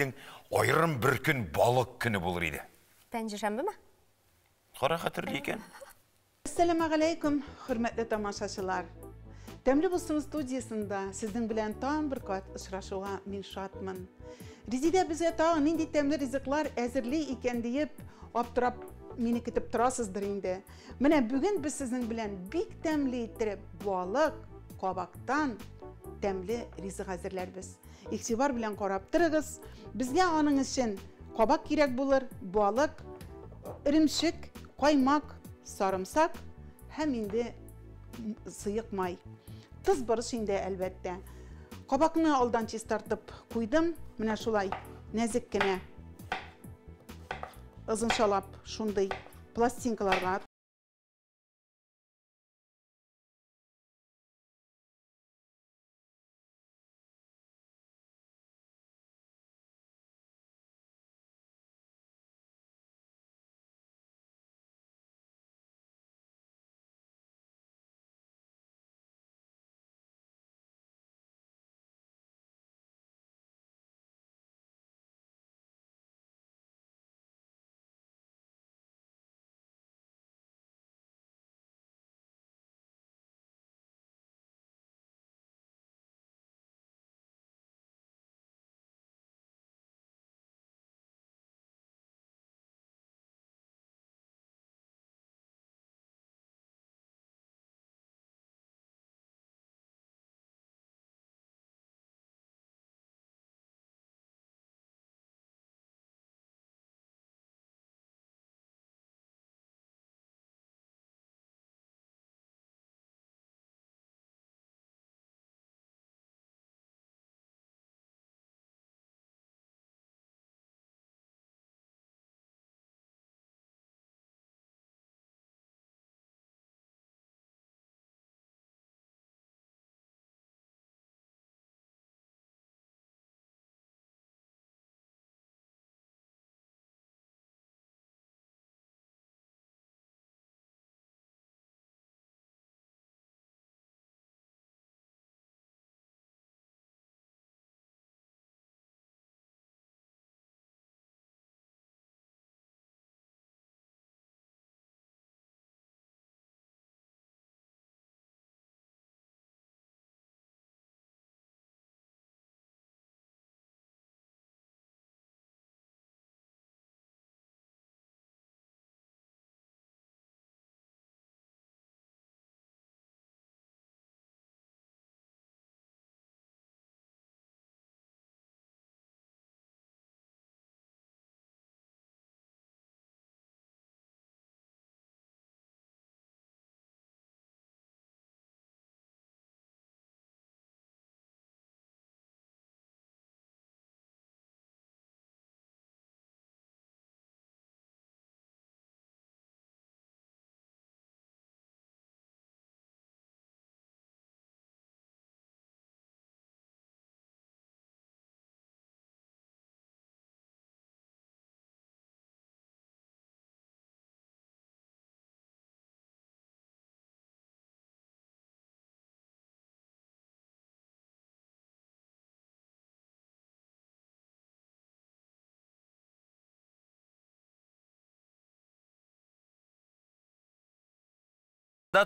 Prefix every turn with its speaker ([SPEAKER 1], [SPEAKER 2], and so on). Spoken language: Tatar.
[SPEAKER 1] әйтнең, аерым бер көн балык көне булыр иде.
[SPEAKER 2] Пәнҗешәмбеме?
[SPEAKER 1] Кара хәтерли икән.
[SPEAKER 3] Әссәламегаләйкүм, хөрмәтле тамашачылар! Тәмле булсын студиясендә сезнең белән тагын бер кат очрашуга мин шатмын. Резидә безгә тагын нинди тәмле ризыклар әзерли икән диеп, аптырап мине көтеп торасыздыр инде. Менә бүген без сезнең белән бик тәмле иттереп балык, кабактан тәмле ризык әзерләрбез. Игътибар белән карап торыгыз. Безгә аның өчен кабак кирәк булыр, балык, эремчек, каймак, сарымсак һәм инде сыек май. Тоз борыч инде, әлбәттә. Кабакны алдан чистартып куйдым. Менә шулай нәзек кенә озынчалап шундый пластинкаларга.
[SPEAKER 1] Да,